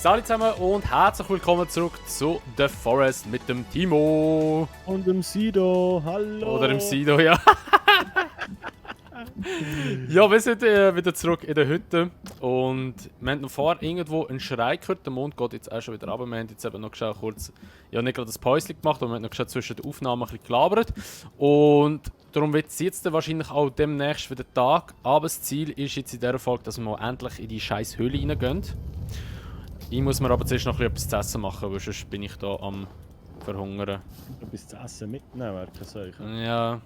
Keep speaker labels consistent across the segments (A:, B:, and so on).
A: Salut zusammen und herzlich willkommen zurück zu The Forest mit dem Timo.
B: Und dem Sido, hallo!
A: Oder dem Sido, ja. Ja, wir sind wieder zurück in der Hütte und wir haben noch vorher irgendwo einen Schrei gehört. Der Mond geht jetzt auch schon wieder runter. Wir haben jetzt eben noch schnell kurz, ja nicht gerade das Päuschen gemacht, aber wir haben noch schnell zwischen den Aufnahmen ein bisschen gelabert. Und darum wird es jetzt wahrscheinlich auch demnächst wieder Tag. Aber das Ziel ist jetzt in dieser Folge, dass wir endlich in die scheiß Höhle reingehen. Ich muss mir aber zuerst noch etwas zu essen machen, weil sonst bin ich da am Verhungern.
B: Etwas zu essen mitnehmen, wäre kein Zeichen.
A: Ja.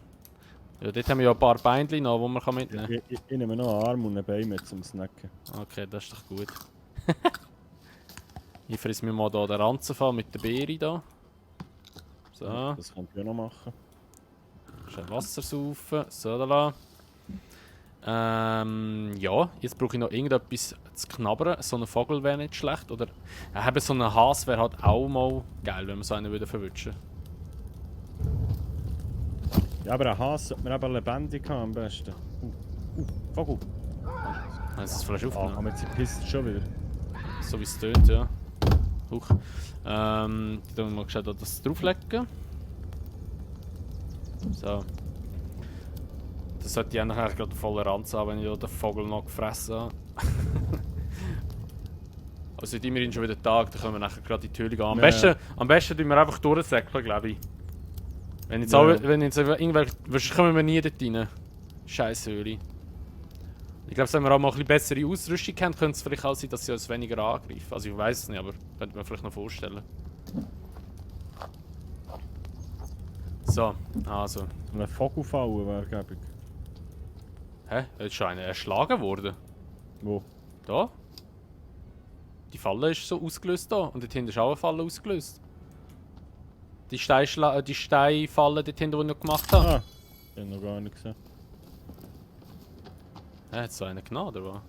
A: Ja, dort haben wir ja ein paar Beinchen noch, die man mitnehmen kann.
B: Ich nehme noch einen Arm und ein Bein mit zum Snacken.
A: Okay, das ist doch gut. Ich friss mir mal hier den Ranzen von mit der Beere da. So.
B: Das kann ich auch noch machen.
A: Schön Wasser saufen. So, da la. Ja, jetzt brauche ich noch irgendetwas zu knabbern. So ein Vogel wäre nicht schlecht. Oder so ein Hase wäre halt auch mal geil, wenn man so einen verwünschen würde.
B: Ja, aber ein Hase sollte man eben lebendig haben am besten. Vogel!
A: Hast du es vielleicht aufgenommen?
B: Aber sie pisst schon wieder.
A: So wie es tönt, ja. Huch. Dann wir mal gescheit das drauflegen. So. Das sollte ich eigentlich gerade voller Ranz haben, wenn ich den Vogel noch gefressen habe. Also es ist immerhin schon wieder Tag, dann können wir nachher gerade in die Höhle gehen. Am besten tun wir einfach durchsäckeln, glaube ich. Wenn jetzt, wenn jetzt irgendwelche... Wahrscheinlich kommen wir nie dort rein. Scheiß Höhle. Ich glaube, wenn wir auch mal ein bisschen bessere Ausrüstung haben, könnte es vielleicht auch sein, dass sie uns weniger angreifen. Also ich weiß es nicht, aber könnte man vielleicht noch vorstellen. So, also.
B: Ein Vogelfallen wäre gäbig.
A: Hä? Jetzt ist schon einer erschlagen worden.
B: Wo?
A: Da? Die Falle ist so ausgelöst da. Und dort hinten ist auch eine Falle ausgelöst. Die Steinfalle dort hinten, die ich noch gemacht habe.
B: Ah, ich habe noch gar nicht gesehen.
A: Hat so einen genommen, oder was?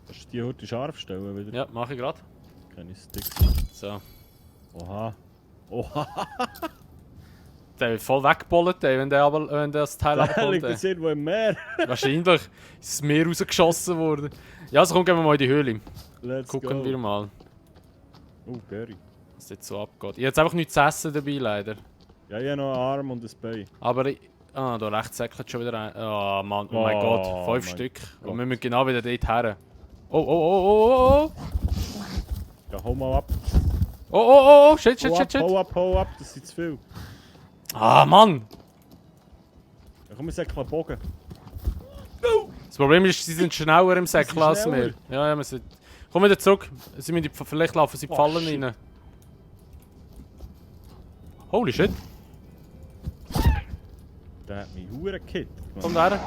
B: Kannst du die heute scharf stellen wieder?
A: Ja, mache ich gerade.
B: Keine Sticks.
A: So.
B: Oha. Oha!
A: Der wird voll weggebollt, ey, wenn das Teil
B: Der
A: abholt.
B: liegt jetzt irgendwo im Meer.
A: Wahrscheinlich ist das Meer rausgeschossen worden. Ja, also komm, gehen wir mal in die Höhle.
B: Let's
A: Gucken
B: go.
A: wir mal,
B: Oh, Berry.
A: was jetzt so abgeht. Ich habe jetzt einfach nichts zu essen dabei, leider.
B: Ja, ich habe noch einen Arm und ein Bein.
A: Aber da rechts säckelt schon wieder ein. Oh Mann, oh mein Gott, 5
B: mein
A: Stück.
B: Gott.
A: Und wir müssen genau wieder dort her. Oh.
B: Ja, hau mal ab.
A: Oh, shit.
B: Hau ab, das sind zu viel.
A: Ah, Mann!
B: Ja, komm, wir säckeln einen Bogen.
A: Das Problem ist, sie sind schneller im Säckel als
B: schneller?
A: wir. Ja, wir sind... Komm wieder zurück. Vielleicht laufen sie in die Fallen
B: shit.
A: rein. Holy shit.
B: Der hat mich hure gekillt.
A: Komm da her.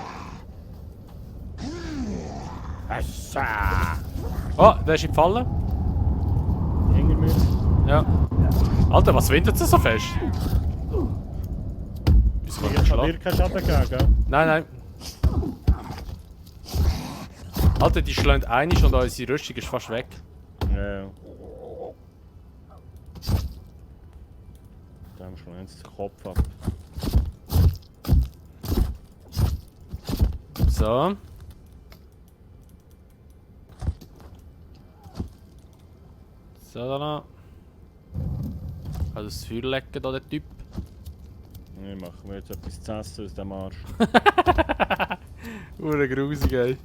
B: Assa!
A: Oh, der ist in die Falle.
B: Hinter mir.
A: Ja. Alter, was windet sie so fest? Bist du
B: Ich kann dir keinen Schaden geben, gell?
A: Nein. Alter, die schlagen einig und unsere Rüstung ist fast weg.
B: Ja. Da haben wir schon eins den Kopf ab.
A: So. So, da noch. Also das Feuer lecken da, der Typ.
B: Ich mache mir jetzt etwas zu essen aus dem Arsch.
A: Grusig, ey.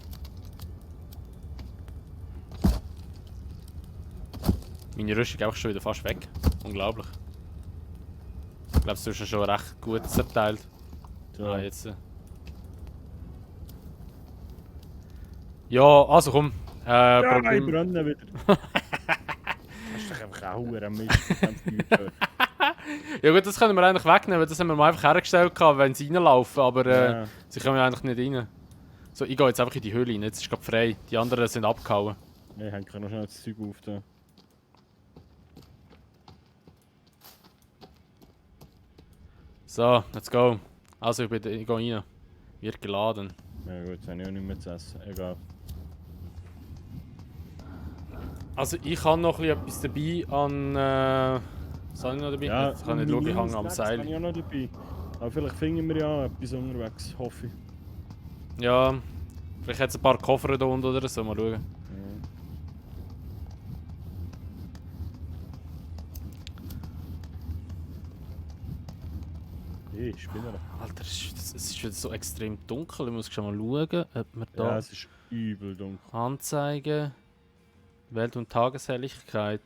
A: Meine Rüstung einfach schon wieder fast weg. Unglaublich. Ich glaube, du hast schon recht gut zerteilt.
B: So.
A: Ah, jetzt. Ja, also komm.
B: Ja, ich
A: Problem.
B: brenne wieder. Das ist doch einfach auch ein Mist.
A: Ja gut, das können wir eigentlich wegnehmen, das haben wir mal einfach hergestellt, wenn sie reinlaufen, aber
B: Ja.
A: sie kommen ja eigentlich nicht rein. So, ich gehe jetzt einfach in die Höhle rein, jetzt ist es gerade frei. Die anderen sind abgehauen.
B: Ich hänge noch schnell das Zeug auf da.
A: So, let's go. Also, ich gehe rein. Wird geladen.
B: Ja gut, jetzt habe ich auch nicht mehr zu essen. Egal.
A: Also, ich habe noch etwas dabei an... was habe ich noch dabei?
B: Ja,
A: Ich kann nicht schauen, ich hänge am
B: Das
A: Seil.
B: habe ich auch noch dabei. Aber vielleicht finden wir ja etwas unterwegs, hoffe ich.
A: Ja, vielleicht hat es ein paar Koffer da unten oder so, mal schauen.
B: Spinner.
A: Alter, es ist wieder so extrem dunkel. Ich muss schon mal schauen, ob wir da...
B: Ja, es ist übel dunkel.
A: Anzeigen. Welt- und Tageshelligkeit.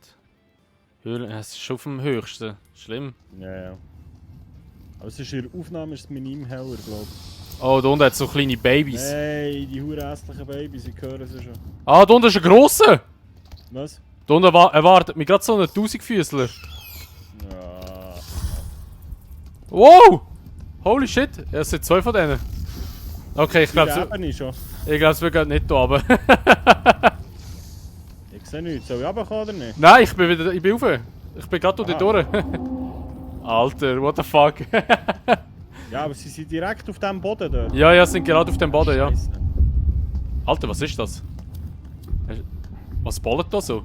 A: Höhlen, es ist schon auf dem höchsten. Schlimm.
B: Ja. Aber es ist in der Aufnahme ist es minim heller, glaube ich.
A: Oh, da unten hat es so kleine Babys.
B: Hey, die hure hässlichen Babys, ich höre sie schon.
A: Ah, da unten ist ein grosser!
B: Was?
A: Da unten erwartet mich gerade so ein 1000-Füßler.
B: Ja.
A: Wow! Holy shit! Ja, es sind 2 von denen. Okay, ich glaube,
B: Schon.
A: wir gehen nicht da runter.
B: Ich sehe nichts. Soll ich runterkommen oder nicht?
A: Nein, ich bin rauf. Ich bin gerade
B: Aha.
A: durch. Alter, what the fuck?
B: Ja, aber sie sind direkt auf dem Boden dort.
A: Ja, sind gerade auf dem Boden, ja.
B: Scheisse.
A: Alter, was ist das? Was ballt da so?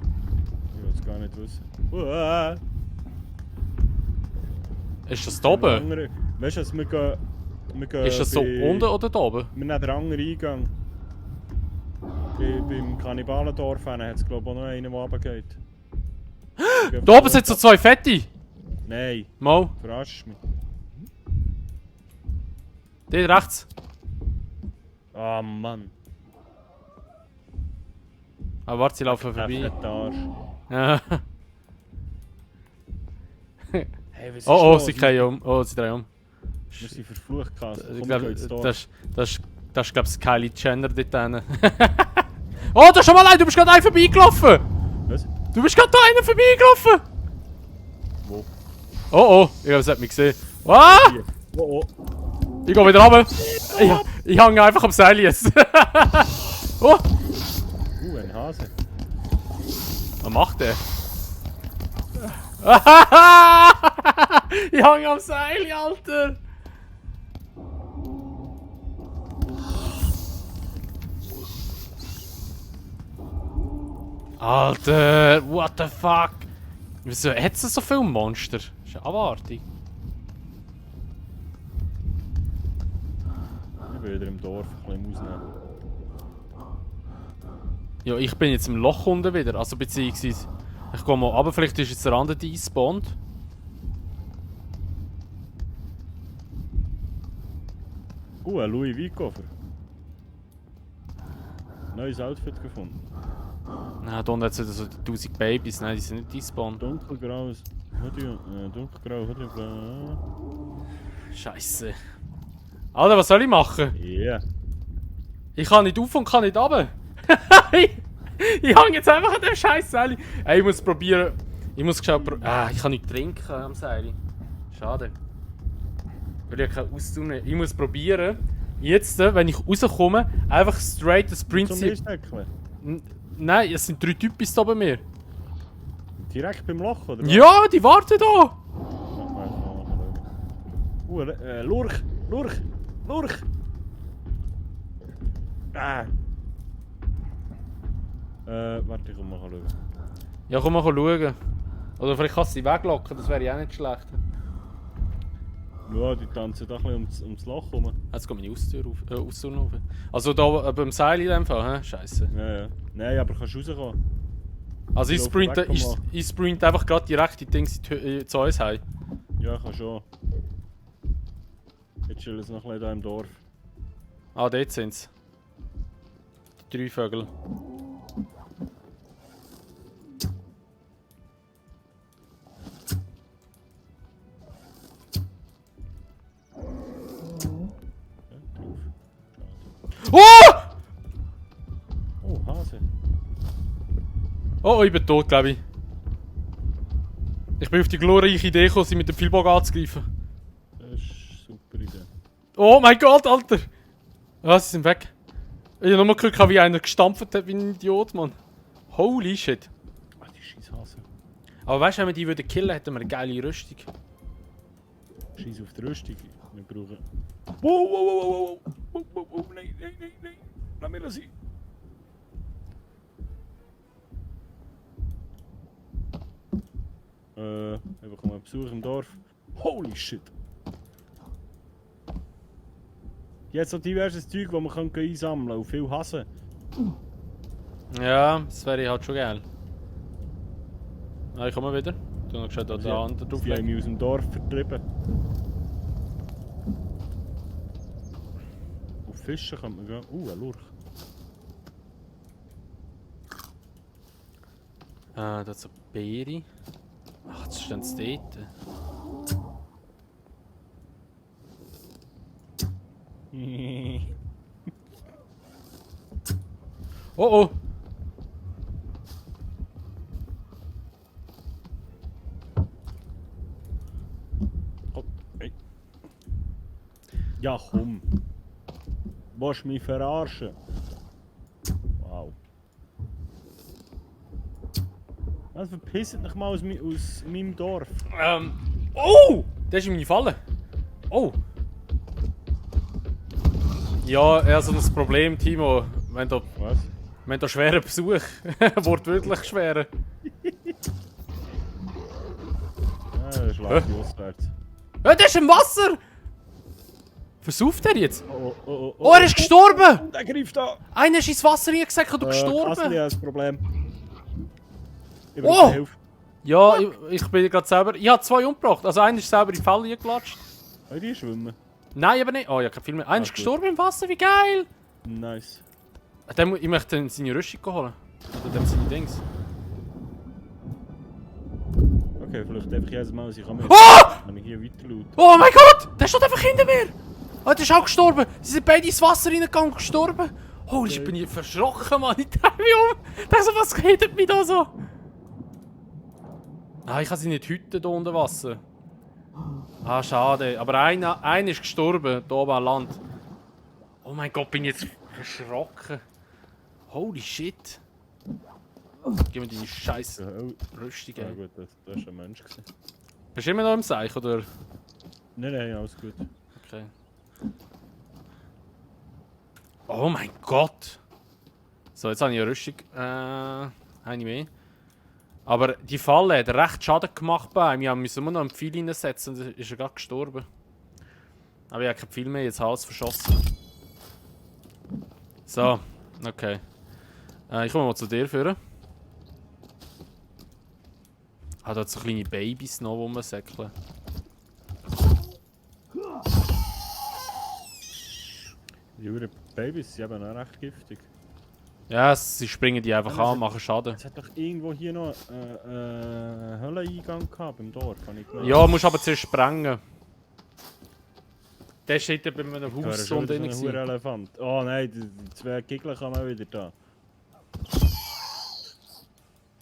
B: Ich will es gar nicht wissen. Uah.
A: Ist das da oben?
B: Andere- Weißt du, wir gehen
A: Ist das so unten oder da oben?
B: Wir nehmen den anderen Eingang. Beim Kannibalendorf hat es glaube ich auch noch einen, der runtergeht.
A: Da oben sind so 2 Fette!
B: Nein,
A: Mal,
B: verarsch mich.
A: dort rechts.
B: Ah Mann.
A: Ah, warte, sie laufen vorbei.
B: Fette Arsch.
A: Ja.
B: Hey, was ist
A: Oh,
B: los?
A: sie drehen um. Oh, sie drehen um.
B: Wir sind verflucht, Kass.
A: Ich
B: Komm,
A: glaube,
B: wir gehen ins Dorf.
A: das ist glaube ich Kylie Jenner dort hinten. Oh, da schau mal rein, du bist gerade einen vorbeigelaufen!
B: Was?
A: Du bist gerade da einen vorbeigelaufen!
B: Wo?
A: Oh oh, ich glaube, es hat mich gesehen. Ah!
B: Hier. Oh, oh.
A: Ich gehe wieder runter. Ich hänge einfach am Seil jetzt. Oh!
B: Ein Hase.
A: Was macht der? Ich hänge am Seil, Alter! Alter, what the fuck? Wieso hat es so viele Monster? Das ist eine Abartig.
B: Ich bin wieder im Dorf, ein bisschen ausnehmen.
A: Ja, ich bin jetzt im Loch unten wieder, also beziehungsweise... Ich gehe mal runter, vielleicht ist jetzt der andere despawned.
B: Ein Louis Vuitton-Koffer. Neues Outfit gefunden.
A: Nein, da unten hat es wieder so die 1000 Babys, nein, die sind nicht despawned.
B: Dunkelgraues Hoodie, dunkelgrau Hoodie, blau.
A: Scheiße. Alter, was soll ich machen?
B: Yeah.
A: Ich kann nicht auf und kann nicht runter. Ich hänge jetzt einfach an dem scheiß Seil. Ey, ich muss probieren. Ich muss geschaut. Ich kann nicht trinken am Seil. Schade. Weil ich keinen Auszug. Ich muss probieren, jetzt, wenn ich rauskomme, einfach straight das
B: Zum
A: Prinzip.
B: Eistecklen.
A: Nein, es sind 3 Typen da bei mir.
B: Direkt beim Loch, oder? was?
A: Ja, die warten da.
B: Lurch! Lurch! Lurch! Ah! Warte, ich komm mal schauen.
A: Ja, komm mal schauen. Oder vielleicht kannst du sie weglocken, das wäre ja auch nicht schlecht.
B: Ja, die tanzen da ein bisschen ums Loch rum.
A: Jetzt geht meine Auszug auf. Also da beim Seil in dem Fall, hä? Scheiße.
B: Ja, ja. Nein, aber kannst rauskommen.
A: Also ich
B: Lauf
A: sprinte,
B: weg, komm
A: ich sprinte einfach gerade direkt die Dings zu uns heim.
B: Ja, kann schon. Jetzt chillen sie noch ein bisschen hier im Dorf.
A: Ah, dort sind's. Die 3 Vögel. Oh!
B: Oh, Hase.
A: Oh, ich bin tot, glaube ich. Ich bin auf die glorreiche Idee gekommen, sie mit dem Pfeilbogen anzugreifen.
B: Das ist eine super Idee.
A: Oh mein Gott, Alter! Ah, sie sind weg. Ich habe nur gehört, wie einer gestampft hat wie ein Idiot, Mann. Holy shit.
B: Ah, die scheiß Hase.
A: Aber weißt du, wenn wir die würden killen, hätten wir eine geile Rüstung.
B: Scheiß auf die Rüstung. Wir brauchen... Wow, wow, wow, wow, wow, wow, wow, wow, nein, nein, nein, nein. Lass mir das sein. Wir bekommen einen Besuch im Dorf. Holy shit. Jetzt so diverses Zeug, das man einsammeln kann und viel Hasen.
A: Ja, das wäre halt schon geil. Ah, ich komme wieder. Du hast noch geschaut, da der andere
B: Die haben
A: drauf.
B: mich aus dem Dorf vertrieben. fischen kann man gehen. Ein Lurch.
A: Das ist eine Beere. Ach, jetzt stehen sie dort. Oh oh!
B: Komm, hey. Ja, komm. Willst du mich verarschen? Wow. Was verpisst dich mal aus meinem Dorf?
A: Oh! Das ist in meine Falle. Oh! Ja, er hat so ein Problem, Timo. Wenn da schweren Besuch. Wortwörtlich schweren.
B: Ja, schlag dich auswärts.
A: Der ist im Wasser! Versauft er jetzt?
B: Oh,
A: Er ist gestorben!
B: Der greift da!
A: Einer ist ins Wasser reingesackt und gestorben.
B: Kassel hat ein Problem. Ich
A: Oh!
B: brauche Hilfe.
A: Ja, ich bin gerade selber... Ich habe 2 umgebracht. Also einer ist selber in die Falle eingelatscht.
B: Wollt ihr schwimmen?
A: Nein, aber nicht. Oh, ja, kein Film mehr. Einer ist
B: gut.
A: gestorben im Wasser, wie geil!
B: Nice.
A: Ich möchte seine Rüstung holen. Oder dem seine Dings.
B: Okay, vielleicht einfach jedes Mal, was ich kann mit.
A: Oh!
B: Wenn ich hier weiter laut.
A: Oh mein Gott! Der steht einfach hinter mir! Oh, der ist auch gestorben! Sie sind beide ins Wasser reingegangen und gestorben! Holy shit, bin ich verschrocken, Mann! Ich drehe mich um! Ich dachte so, was hittet mich da so? Ah, ich kann sie nicht hüten hier unter Wasser. Ah, schade. Aber einer ist gestorben, hier oben an Land. Oh mein Gott, bin ich jetzt verschrocken. Holy shit. Gib mir deine scheiß Rüstung.
B: Ja
A: Ey.
B: gut, das war ein Mensch.
A: Bist du immer noch im Seich, oder?
B: Nein, alles gut.
A: Okay. Oh mein Gott! So, jetzt habe ich eine Rüstung. Habe ich mehr. Aber die Falle hat recht Schaden gemacht bei ihm. Wir müssen nur noch einen Pfeil reinsetzen und dann ist er gerade gestorben. Aber ich habe kein Pfeil mehr, jetzt Hals verschossen. So, okay. Ich komme mal zu dir führen. Ah, da hat so kleine Babys noch rumsäckeln.
B: Die Jure Babys sind eben auch recht giftig.
A: Ja, sie springen die einfach an und machen Schaden.
B: Es hat doch irgendwo hier noch einen Höhleneingang gehabt beim Dorf, habe ich gemeint.
A: Ja, musst aber zuerst sprengen. Der steht ja bei einem Haus
B: so
A: drin.
B: ein Elefant. Oh nein, die 2 Giggler kommen wieder da.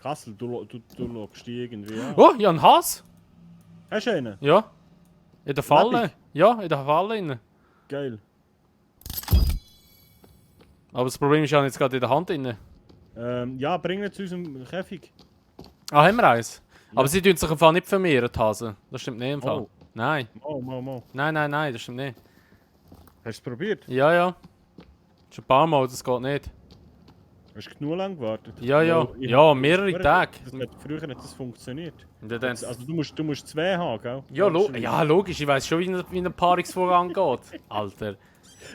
B: Kassel, du lockst die irgendwie an.
A: Oh, ja, ein Hase.
B: Hast du einen?
A: Ja. In der Falle.
B: Lebendig?
A: Ja, in der Falle. Rein.
B: Geil.
A: Aber das Problem ist ja jetzt gerade in der Hand drin.
B: Ja, bring ihn zu unserem Käfig.
A: Ah, haben wir eins?
B: Ja.
A: Aber sie tun sich im Fall nicht vermehren, die Hasen. Das stimmt nicht im Fall.
B: Oh.
A: Nein.
B: Mal.
A: Nein, das stimmt nicht.
B: Hast du es probiert?
A: Ja. Schon ein paar Mal, das geht nicht.
B: Hast du genug lang gewartet?
A: Ja.
B: Ich-
A: Ja, mehrere Tage.
B: Früher hat das funktioniert.
A: Und dann,
B: Also du musst 2 haben, gell?
A: ja, logisch, ich weiß schon, wie ein Paarungsvorgang geht. Alter.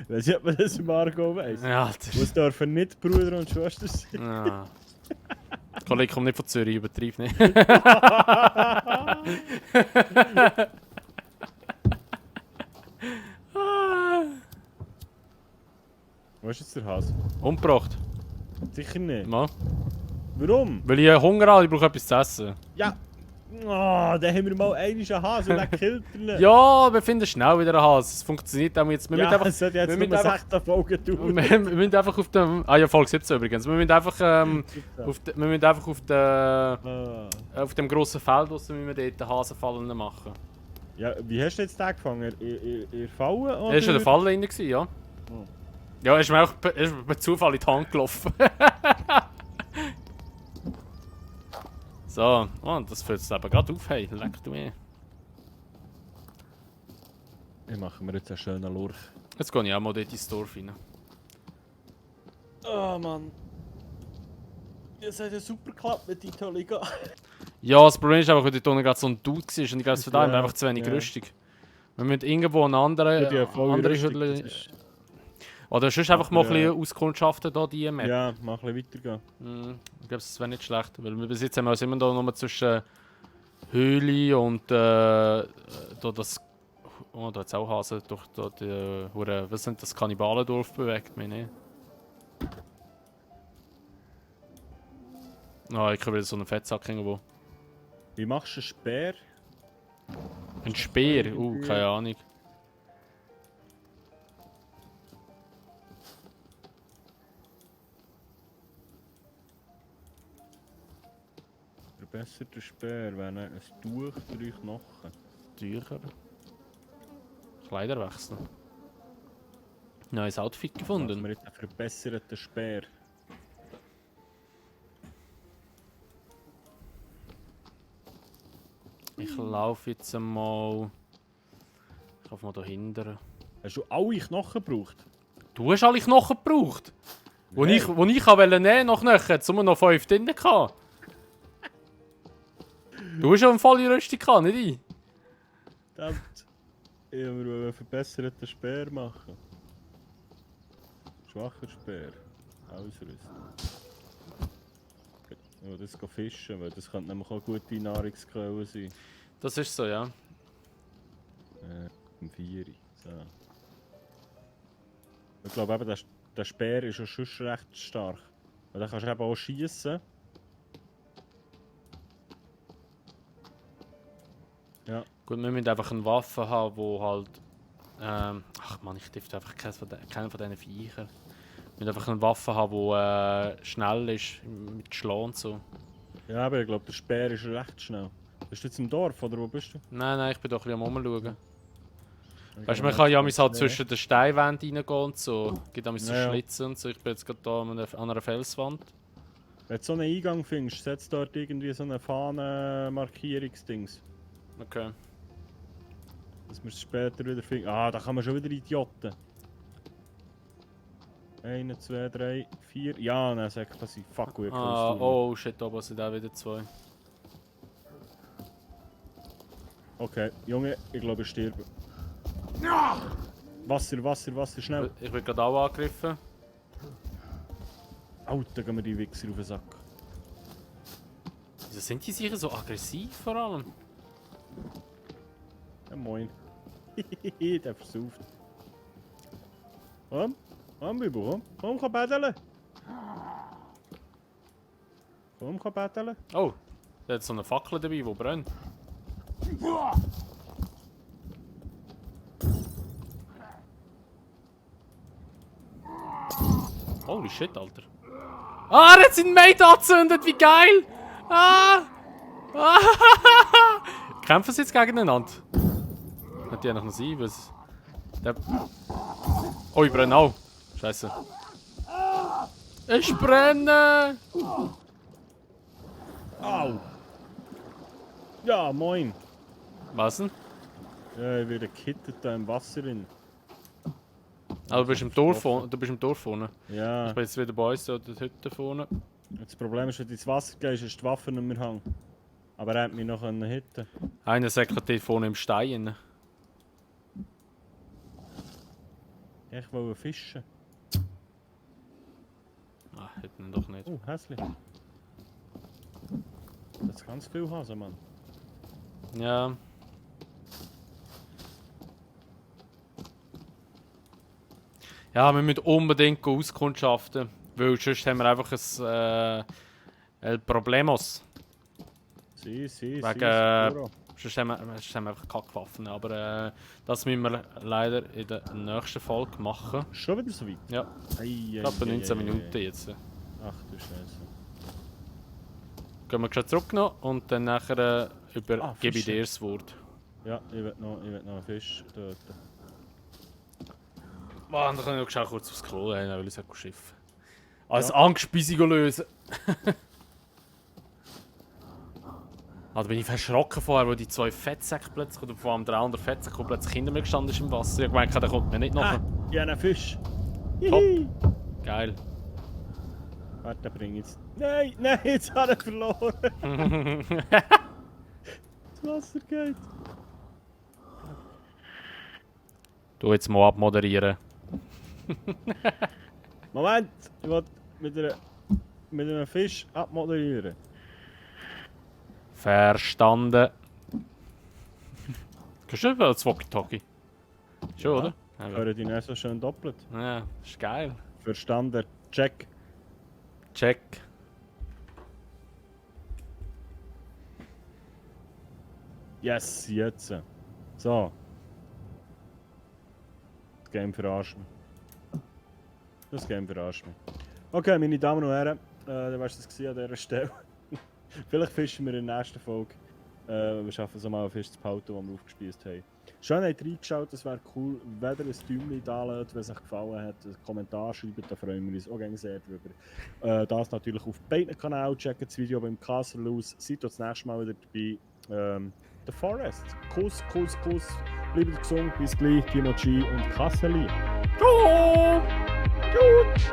B: Weißt du, ob man das im Argo weiss?
A: Ja, Alter.
B: Es dürfen nicht Bruder und Schwester sein.
A: Ja. Der Kollege kommt nicht von Zürich, übertreib nicht.
B: Wo ist jetzt der Hase?
A: Umgebracht.
B: Sicher nicht.
A: Ja.
B: Warum?
A: Weil ich Hunger habe, ich brauche etwas zu essen.
B: Ja. Oh, da haben wir mal einen Hase und dann killt er ihn.
A: Ja, wir finden schnell wieder einen Hase. Es funktioniert auch jetzt. Wir müssen einfach,
B: es hat jetzt
A: wir
B: nur
A: müssen einfach-
B: 16 Folgen dauern.
A: wir müssen einfach auf dem... Ah ja, Folge 17 übrigens. Wir müssen einfach, wir müssen einfach auf dem grossen Feld, wo wir dort den Hasenfallen machen.
B: Ja, wie hast du jetzt den gefangen? Ihr Fallen?
A: Er war in der Falle drin, ja.
B: Oh.
A: Ja, er ist mir auch er ist per Zufall in die Hand gelaufen. So, und das fällt es eben gerade auf, hey, leck du mir.
B: Ich mache mir jetzt einen schönen Lurch.
A: Jetzt gehe ich auch mal dort ins Dorf rein.
B: Oh Mann. Das hat ja super geklappt mit Tito Liga.
A: Ja, das Problem ist einfach, weil dort unten gerade so ein Dude war und ich glaube, von da haben wir
B: Ja,
A: einfach zu wenig
B: ja.
A: Rüstung. Wir müssen irgendwo eine andere Hülle... Oder sonst einfach mal ein bisschen auskundschaften, hier, die Map.
B: Ja, mach ein bisschen weitergehen.
A: Ich glaube, das wäre nicht schlecht, weil wir bis jetzt haben wir uns immer noch nur zwischen Höhle und da das Oh, da hat es auch Hasen durch die was sind das, Kannibalendorf bewegt, mich nicht. Ah, ich habe wieder so einen Fettsack irgendwo.
B: Wie machst du einen Speer?
A: Ein Speer?
B: irgendwie-
A: Keine Ahnung.
B: Verbesserter Speer wäre ein Tuch, 3 Knochen.
A: Tücher. Kleider wechseln. Neues Outfit
B: Machen
A: gefunden.
B: wir jetzt einen verbesserten Speer.
A: Ich laufe jetzt einmal. Ich laufe mal da hinten.
B: Hast du alle Knochen gebraucht?
A: Du hast alle Knochen gebraucht. Wo
B: Nein.
A: ich wollte nehmen noch nachher, jetzt wir noch 5 drin gehabt. Du hast schon eine volle Rüstung gehabt, nicht ich?
B: Verdammt. Ich wollte mir einen verbesserten Speer machen. Schwacher Speer. Ausrüsten. Ich will das fischen, weil das könnte nämlich auch gute Nahrungsquelle sein.
A: Das ist so, ja.
B: Um 4. So. Ich glaube eben, der Speer ist schon recht stark. Weil dann kannst du eben auch schiessen. Ja.
A: Gut, wir müssen einfach eine Waffe haben, die halt. Ach man, ich treffe einfach keinen von diesen Viechern. Wir müssen einfach eine Waffe haben, die schnell ist mit Schlagen und so.
B: Ja, aber ich glaube, der Speer ist recht schnell. Bist du jetzt im Dorf oder wo bist du?
A: Nein, ich bin doch ein bisschen am Rumschauen.
B: Ich
A: Weißt du,
B: kann
A: man kann ja
B: jetzt
A: halt
B: nicht
A: zwischen den Steinwänden reingehen und so. Es gibt so
B: Ja, ja.
A: Schlitze und so. Ich bin jetzt gerade hier an einer Felswand.
B: Wenn du so einen Eingang findest, setz dort irgendwie so eine Fahnen-Markierungsdings.
A: Okay.
B: Dass wir es später wieder finden. Ah, da kann man schon wieder Idioten. 1, 2, 3, 4. Ja, dann sag ich, dass ich fuck gut
A: Oh shit, oben sind auch wieder 2.
B: Okay, Junge, ich glaube ich sterbe. Wasser, Wasser, Wasser, schnell.
A: Ich bin gerade auch angegriffen.
B: Alter, gehen wir die Wichser auf den Sack.
A: Wieso sind die sicher so aggressiv vor allem?
B: Ja, moin. Der versauft. Komm, komm, Bibo, komm, komm betteln. Komm, betteln.
A: Oh, der hat so eine Fackel dabei, die brennt. Holy shit, Alter. Ah, er hat seinen Mate angezündet, wie geil! Ah! Ah! Kämpfen sie jetzt gegeneinander? Könnte ja noch sein, was. Der. Oh, ich brenne auch. Scheiße. Ich brenne!
B: Au! Ja, moin.
A: Was denn?
B: Ja, ich werde gekittet da im Wasser drin.
A: Ah, du bist im Dorf vorne. Du bist im Dorf vorne.
B: Ja,
A: Ich bin jetzt wieder bei uns, da der Hütte vorne.
B: das Problem ist, wenn du ins Wasser gehst, ist die Waffe nicht mehr hang. Aber er hat mich noch hitten.
A: Einer säckelt dort vorne im Stein.
B: Ich wollte fischen.
A: Ah, hätten ihn doch nicht.
B: Oh, hässlich. Das ganz viel Hasen, Mann.
A: Ja. Ja, wir müssen unbedingt auskundschaften, weil sonst haben wir einfach ein Problemos.
B: Sie,
A: Wegen,
B: Seguro.
A: Sonst haben wir einfach Kackwaffen. Aber das müssen wir leider in der nächsten Folge machen.
B: Schon wieder so weit?
A: Ja, gerade bei 19 Minuten jetzt.
B: Ach du Scheiße.
A: Gehen wir schon zurück noch und dann nachher gebe ich
B: Fische.
A: dir das Wort.
B: Ja, ich will noch einen Fisch töten.
A: Mann, da kann ich noch schnell kurz aufs Klo rein, weil ich es Schiff. Als
B: Ja.
A: Angstspeisung lösen. Also bin ich verschrocken vorher, wo die 2 Fettsäcke plötzlich, oder vor allem der andere Fettsäcke, wo plötzlich hinter mir gestanden ist im Wasser. Ich habe gemeint, der kommt mir nicht
B: Ah,
A: nachher.
B: ich habe einen Fisch.
A: Top.
B: Hihi.
A: Geil.
B: Warte, den bring ich jetzt. Nein, nein, jetzt hat er verloren. Das Wasser geht.
A: Du jetzt mal abmoderieren.
B: Moment, ich will mit einem Fisch abmoderieren.
A: Verstanden. Kannst du nicht als Walkie-Talkie? Schon,
B: Ja.
A: oder? Aber,
B: Hören die nicht so schön doppelt.
A: ja, ist geil.
B: Verstanden. Check.
A: Check.
B: Yes, jetzt. So. Das Game verarscht mich. Das Game verarscht mich. Okay, meine Damen und Herren, dann wär's das gewesen an dieser Stelle. Vielleicht fischen wir in der nächsten Folge. Wir schaffen es mal, einen Fisch zu behalten, den wir aufgespießt haben. Schön, habt ihr reingeschaut, das wäre cool. Wenn ihr ein Däumchen da lasst, wenn es euch gefallen hat, einen Kommentar schreibt, da freuen wir uns auch gerne sehr drüber. Das natürlich auf beiden Kanälen. Checkt das Video beim Castle aus. Seid das nächste Mal wieder dabei. The Forest. Kuss, Kuss, Kuss. Bleibt gesund. Bis gleich. Timo G und Kasseli.
A: Ciao!
B: Tschüss.